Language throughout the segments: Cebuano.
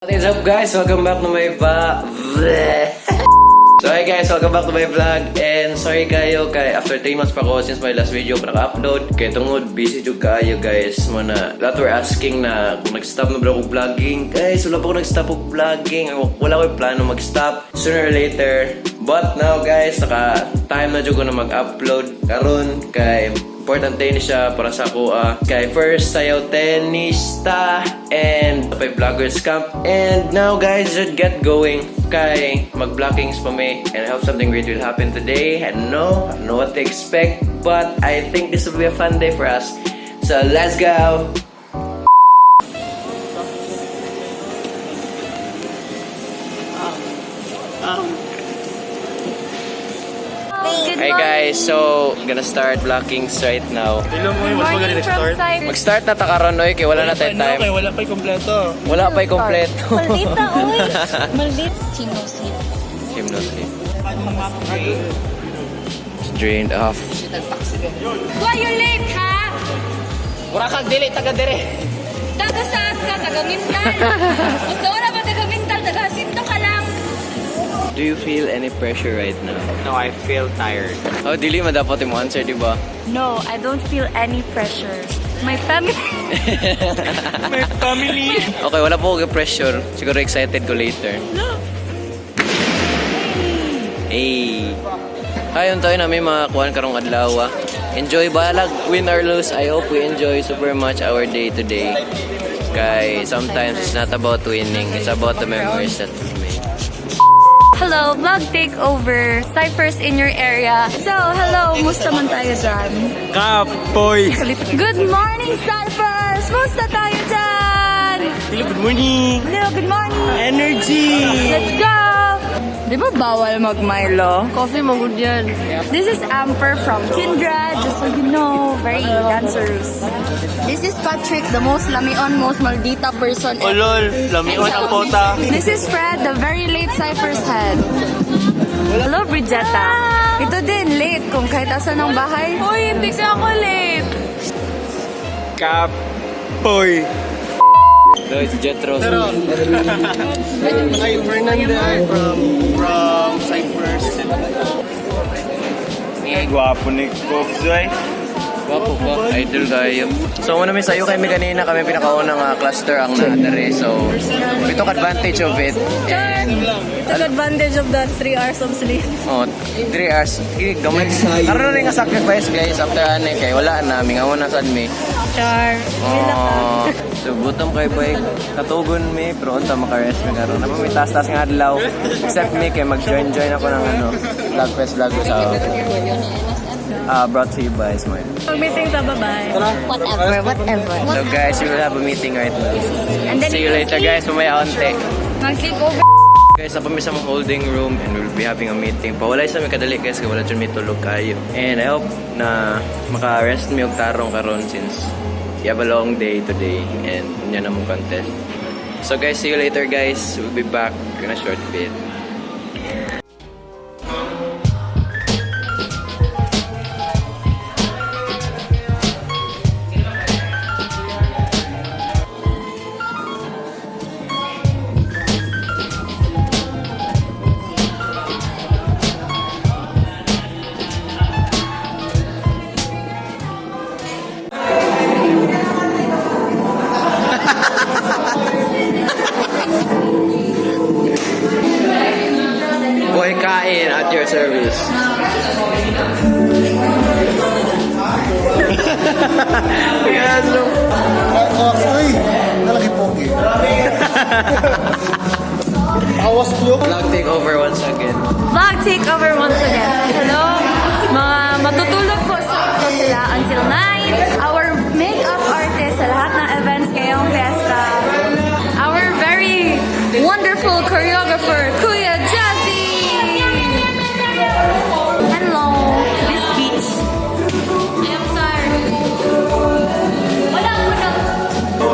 What is up, guys? Welcome back to my va... So hi guys, welcome back to my vlog. And sorry kayo kay after 3 months pa ko since my last video pa naka-upload. Kay tungod busy jud kayo, guys, mo na lot were asking na kung nag-stop na ba ako vlogging. Guys, wala pa ako nag-stop og vlogging. Wala ko plano mag-stop sooner or later. But now guys, naka time na jud ko na mag-upload karon kay important day ni siya para sa ako kay first sayaw tenista and pay vloggers camp. And now guys, should get going kay mag-blockings pa mi and I hope something great will happen today. I don't know what to expect, but I think this will be a fun day for us, so let's go. Good Hey guys, so I'm gonna start blockings right now. Hello mo, mas magaling morning from nag-start. Cyprus. Mag-start na ta karon oy kay wala na tayo Ano, time. kay wala pa'y kompleto. Wala pa'y kompleto. Maldita, oy. Maldita. Team no sleep. Team no sleep. It's drained off. Why you late, ha? Mura kag dili taga dire. Taga saan ka? Taga Mintal. Gusto ko na ba taga Mintal? Taga Jacinto ka lang. Do you feel any pressure right now? No, I feel tired. Oh, dili man dapat mo answer, di ba? No, I don't feel any pressure. My family. May family. Okay, wala po ako pressure. Siguro excited ko later. Hey. Kayon tayo namin mga kuan karong adlaw, ah. Enjoy balag, win or lose. I hope we enjoy super much our day today. Kay sometimes it's not about winning, it's about the memories that we make. Hello, vlog takeover. Cyphers in your area. So, hello, musta man tayo dyan? Kapoy. Good morning, Cyphers! Musta tayo dyan? Hello, good morning. Hello, good morning! Energy. Let's go! Di ba bawal mag-Milo? Coffee mo good yan. This is Amper from Kindred, just so you know, very dancerous. This is Patrick, the most lamion, most maldita person Oh ever. lol, lamion ang pota. This is Fred, the very late Cypher's head. Hello, Bridgetta. Ito din, late kung kahit asa ng bahay. Uy, hindi ka ako late. Kapoy. So, it's Jetro. Hi, Fernanda from Cyprus. Gwapo ni Kobs, ay. Gwapo ba? Idol kayo. So, muna may sayo kami kanina, kami pinakaunang cluster ang naadare. So, we took advantage of it. And, Took advantage of that 3 hours of sleep. Oh, 3 hours. Gamay. Karon na rin nga sacrifice, guys, after ano kay wala na mingaw na sad mi. Char. Oh, so gutom kay boy. Katugon mi pero unta maka-rest mi karon. Napa may taas-taas nga adlaw. Except me kay mag-join-join ako ng ano, vlog fest vlog ko sa brought to you by Smart. Mag-meeting sa bye. Whatever, whatever. So guys, we will have a meeting right now. And then See you later, guys. Mamaya onte. Mag-sleep over. Guys, napa mi sa among holding room and we'll be having a meeting. Pawalay sa mi kadali, guys, kay wala jud mi tulog kayo. And I hope na maka-rest mi og tarong karon since we have a long day today and unya na mong contest. So guys, see you later, guys. We'll be back in a short bit. Boy Kain at your service. Yes, no. Uy! Nalaki pogi. Awas ko. Vlog take over once again. Vlog takeover once again. Hello, mga matutulog po sa sila until 9. Our makeup artist sa lahat ng events ngayong fiesta. Our very wonderful choreographer, Kuya Jazzy! Hello, this beach. I am tired. Wala, wala.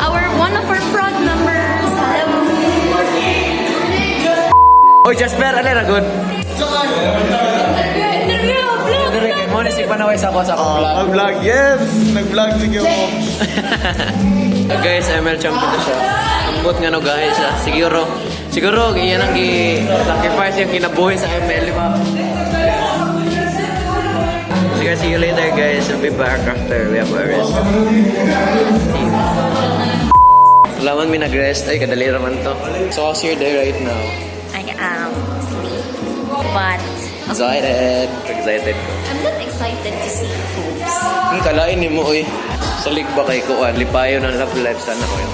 Our one of our proud members. Hello. Oy, Jasper, alay ra good. Interview, vlog. Dire kay mo Mo ni si panaway sa ako sa akong vlog. Ang vlog, yes! Nag-vlog sige mo. Guys, ML champion na siya. Ambot nga no guys siya. Siguro, siguro iyan ang gi-sacrifice yung kinabuhi sa ML, di ba? So guys, see you later, guys. We'll be back after we have a rest. See you. Salamat mi nag-rest. Ay, kadali raman to. So, how's your day right now? I am asleep. But Excited. Excited ko. I'm not excited to see boobs. Ang kalain ni mo, oy. Salig ba kay Kuan? Lipayo ng love life. Sana ko yun.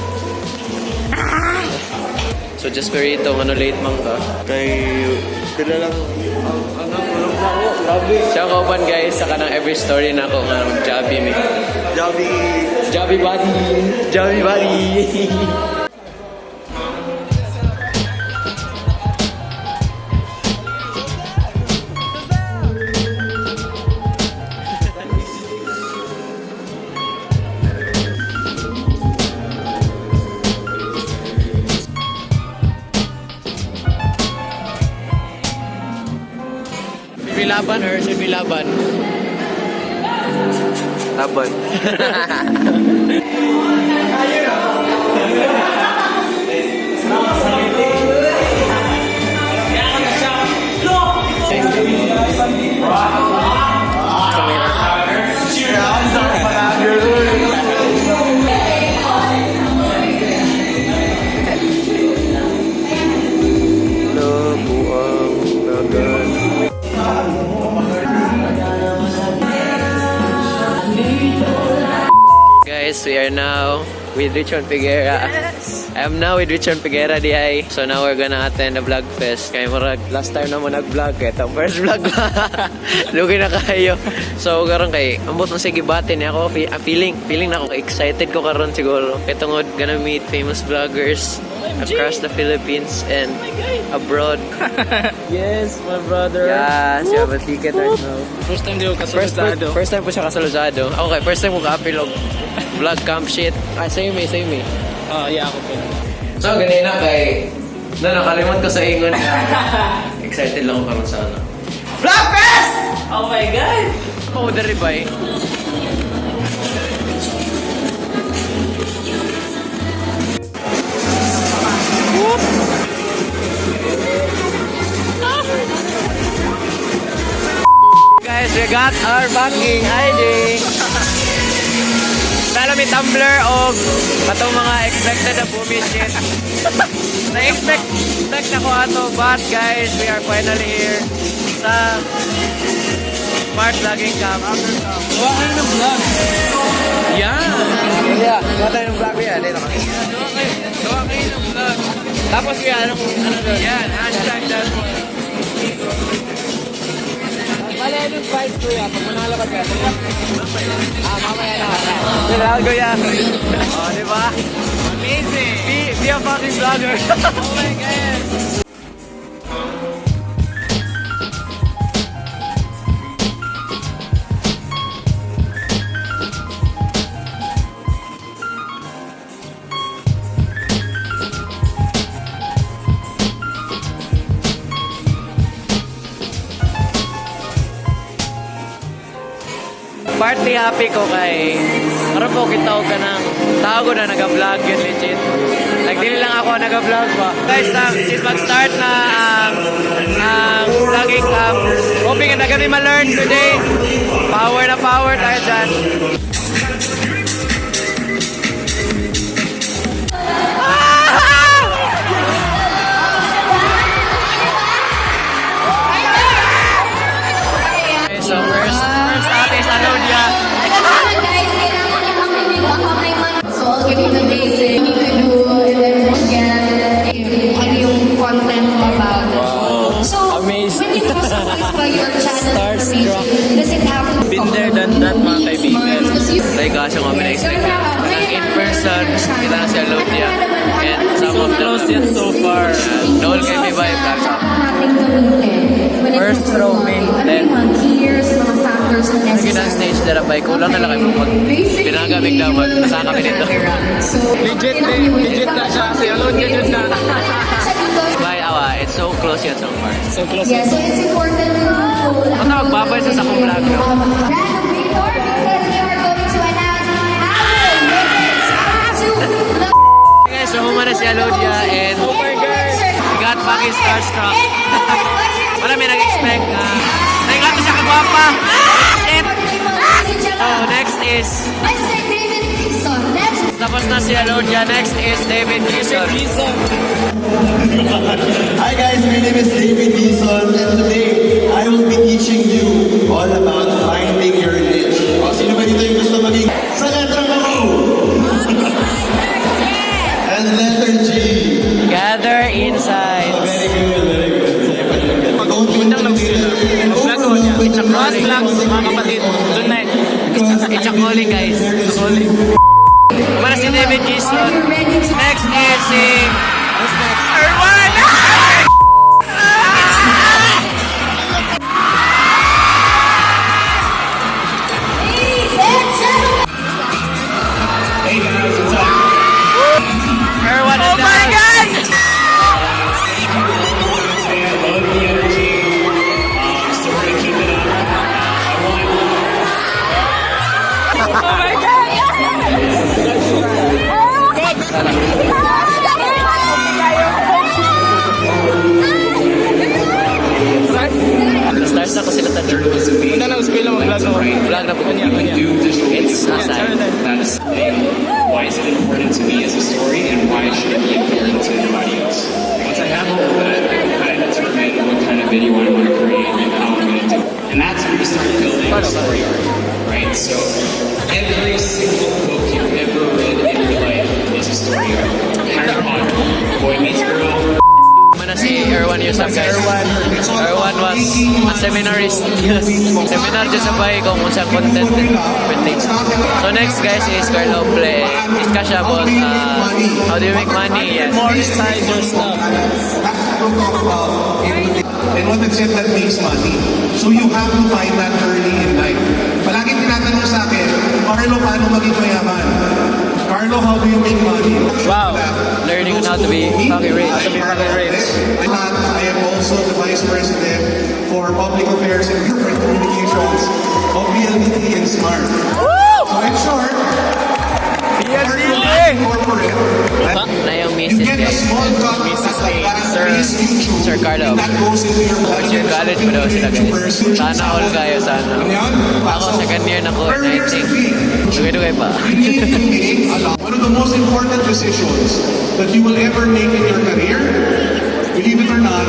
So, just perito, ano, late man ka? Kay, pila lang. Ano, tulog na ako. Grabe. Siya ang kauban, guys, sa kanang every story na ako nga mag-jobby mi. Javi. Jobby buddy! Jobby buddy! Laban or si Laban? Laban. Nabuang dagan. Guys, we are now with Richard Figuera. I am now with Richard Figuera di ay. So now we're gonna attend the vlog fest. Kaya murag last time na mo nag-vlog kaya itong first vlog ba. Lugi na kayo. So karon kay ambot ng sige bate ni ako feeling na ako excited ko karon siguro. Kay tungod gonna meet famous vloggers across the Philippines and abroad. Yes, my brother. Yes, you have a ticket right now. First time di ko First time po siya kasaluzado. Okay, first time ko kaapil og vlog camp shit. Ah, same eh, same eh. Oh, yeah, ako po. So, ganina kay... No, nakalimot ko sa ingon. Excited lang ako karon sa ano. Vlog Fest! Oh my God! Oh, dali ba eh? Guys, we got our fucking ID. Tala may tumbler og katong mga expected na boomy shit. Na-expect expect na ko ato, but guys, we are finally here sa Smart Vlogging Camp. Gawa kayo ng vlog. Yeah! Yeah, gawa tayo ng vlog yan. Dito kami. Gawa kayo ng vlog. Tapos kuya, anong, ano doon? Yan, #that. Bale, anong prize kuya? Pag manalo ka dyan. Ah, mamaya na. Diba, kuya? Oh, di ba? Amazing! Be a fucking vlogger. Oh my God! Partly happy ko kay karon po kita og kanang tao ko na naga-vlog yun legit. Like dili lang ako naga-vlog ba. Guys, since mag-start na ang vlogging camp, hoping na kami ma-learn today. Power na power tayo dyan. Okay, so first ate is Alodia. Guys, kailangan niyo makinig. Baka may So, I'll give you the basic you need to do and then again, ano yung content about it. So, Amazing. when you customize ba your channel Starstruck. information, does it have to Been there, done that, mga kaibigan. Because you Like, kaso kami na-expect na. Parang in person, kita na si Alodia. And some of them, Close yet so far. Noel kay may vibe. First row, man. Then, gears, mga factors na Sige na stage na rabay. Kulang na lang kayo mag pinagamig na mag nasa kami nito. Legit, eh. Legit na siya. Si Alodia dyan na. Bye, awa. It's so close. close yet so far. So close. Yeah, so it's important to Ano, magbabay sa akong vlog, no? Random winner because we are going to announce our winners, our two Guys, so human na si Alodia and oh my God, we got fucking starstruck. Wala may nag-expect. Naingato siya kagwapa. Shit! So, next is, Mr. David Dixon. Next. Tapos na si Alodia. Next is David Dixon. Hi guys, my name is David Dizon and today I will be teaching you all about finding your niche. O, sino ba dito yung gusto maging sa letter O? And letter G. Gather insights. Very good, very good. Don't be intimidated and overwhelmed It's a cross vlog, mga kapatid. Tonight. It's a calling, guys. It's a calling. Wala si David Dixon. Are you ready to Next is si... Who's next? Erwan! Ladies and gentlemen, Erwan. Oh my God! I love the energy. So we're gonna keep it up. I want Stars na ko sila tanan. Una nang school na mag-vlog ako. Vlog na po. Kanya, kanya. Do visual It's aside. That's why is it important to me as a story, and why should it be important to anybody else? Once I have all of that, I can kind of determine what kind of video I want to create and how I'm going to do it. And that's where you start building a story arc, right? So every single book you've ever read in your life is a story arc. Harry Potter, Boy Meets Girl, Mana si Erwan Yusuf, guys. Erwan was a seminarist. Seminar dyan sa bahay kung unsa content and everything. So next, guys, is Carlo Play. Discuss about how do you make money. Yes. Monetize your stuff. And what is it that makes money? So you have to find that early in life. Palagi tinatanong sa akin, "Carlo, paano maging mayaman? Carlo, how do you make money?" Wow. Learning on how to be fucking rich. How to be fucking rich. I am also the Vice President for Public Affairs and Corporate Communications of PLDT and Smart. So in short, corporate, Na yung you misis, get a guys. small cut Mrs. at ni the Sir- YouTube. Sir Carlo. And that goes into your First year college pa daw sila, guys. Sana all kayo, sana. Ano yan? Ako, second year na ko, and I Earlier think, speak, dugay-dugay pa. you need to make a lot. One of the most important decisions that you will ever make in your career, believe it or not,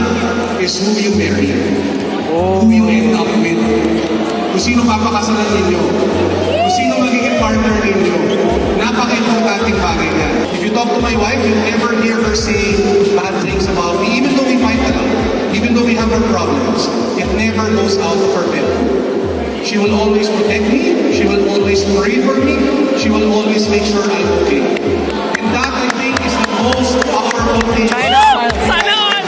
is who you marry. Who you end up with. Kung sino papakasalan ninyo. Kung sino magiging partner ninyo. Napaka-importanting bagay yan. If you talk to my wife, you'll never hear her say bad things about me, even though we fight a lot, even though we have our problems. It never goes out of her bedroom. She will always protect me. She will always pray for me. She will always make sure I'm okay. And that, I think, is the most powerful thing. Sana all!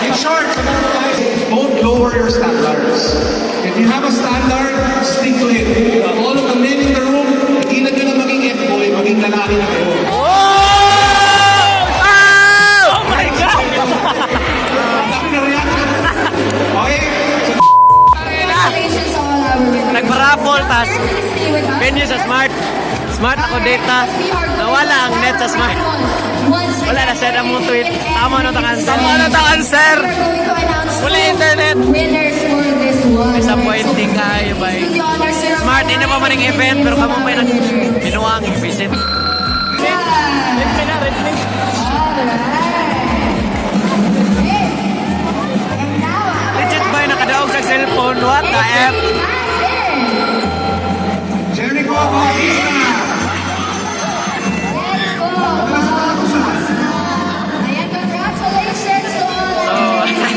In short, sa mga guys, don't lower your standards. If you have a standard, stick to it. All of the men in the room, hindi na nyo na maging F-boy, maging lalaki na kayo. Oh! Oh my God! Ang dami na reaction. Okay? So, Congratulations to all our winners. Nagparapol, tas Please stay with us. venue sa Smart. Smart ako data. Nawala ang net sa Smart. Once Wala na, send ang mong tweet. Tama na tang answer. Tama na tang answer. We are going to announce Wala two internet. winners for this one. Disappointing kayo, bay. To the honor, sir. Smart, hindi pa man ang event, pero kamo pa yung binuang visit. Yeah. Red na, red na. Alright. Okay. And now, our Legit ba yung nakadaog sa cellphone? What the F? last Jericho Bautista! Jericho. Ayan, congratulations to all our winners.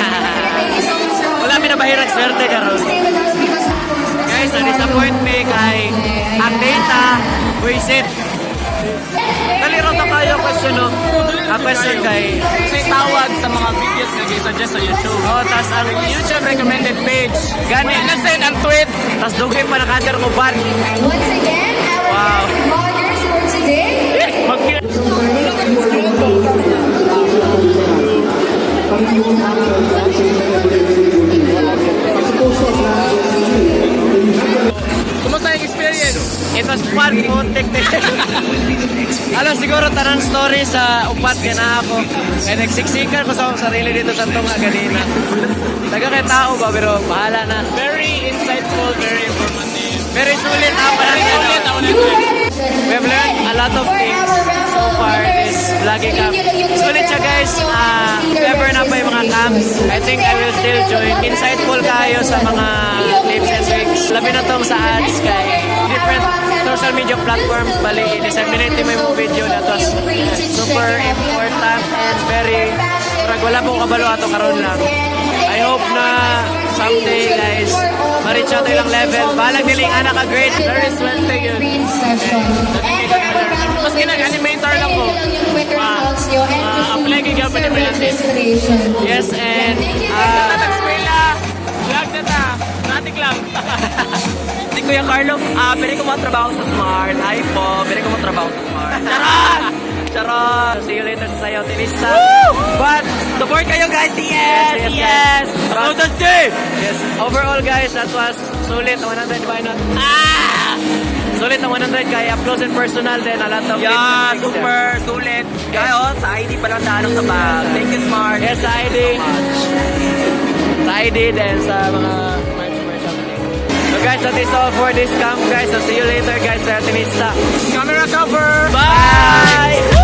Thank you so much, sir. Wala mi nabahirag swerte karon. Stay with us because of course, Guys, na-disappoint me kay ang data, visit. Dali ra ta kayo question, no? Ang question kay Kasi tawag sa mga videos na suggest sa YouTube. Oh, tas ang YouTube recommended page. Gani. Wala na send ang tweet. Tas dugay pa nakader ko ban. Once again, our Wow. guest vloggers for today. Mag If you don't have the organization that we're really looking for. As opposed to a brand that's new, when you have the Kumusta yung experience? It was fun po. Alam, siguro tanan story sa upat kay na ako. Kaya nagsiksikan ko sa akong sarili dito sa tunga ganina. Taga kay tao ba, pero bahala na. Very insightful, very informative. Very sulit ang Very sulit ako na. We have learned a lot of things so far this vlogging camp. Sulit siya, guys. If ever na pa yung mga camps, I think I will still join. Insightful kayo sa mga tips and tricks. Labi na tong sa ads kay different social media platforms. Bali, i-disseminate mo yung video that was super important and very murag wala pong kabalo ato karon lang. I hope na someday, guys, ma-reach out ilang level. Balag dili ana ka great. Very swerte yun. Maski nag-animator lang ko. Apply kay Gavin natin. Yes, and Nag-eskwela. Vlog na ta. Matik lang. Si Kuya Carlo, pwede ko matrabaho sa Smart. Hi po, pwede ko matrabaho sa Smart. Charot! Charot! See you later sa Sayaw Tenista. But, Support kayo, guys! Yes! Yes, Yes! Yes, yes, overall guys, that was sulit 100, why not? Ah! Sulit ang 100 kaya up close and personal din, a lot of tips Yeah, and tricks. super sulit. Kaya oh, sa ID pa lang dano sa bag. Thank you, Smart. Yes, sa ID. Sa ID din sa mga merch merch something. So guys, that is all for this camp, guys. So see you later, guys, sa Tenista. Camera cover. Bye!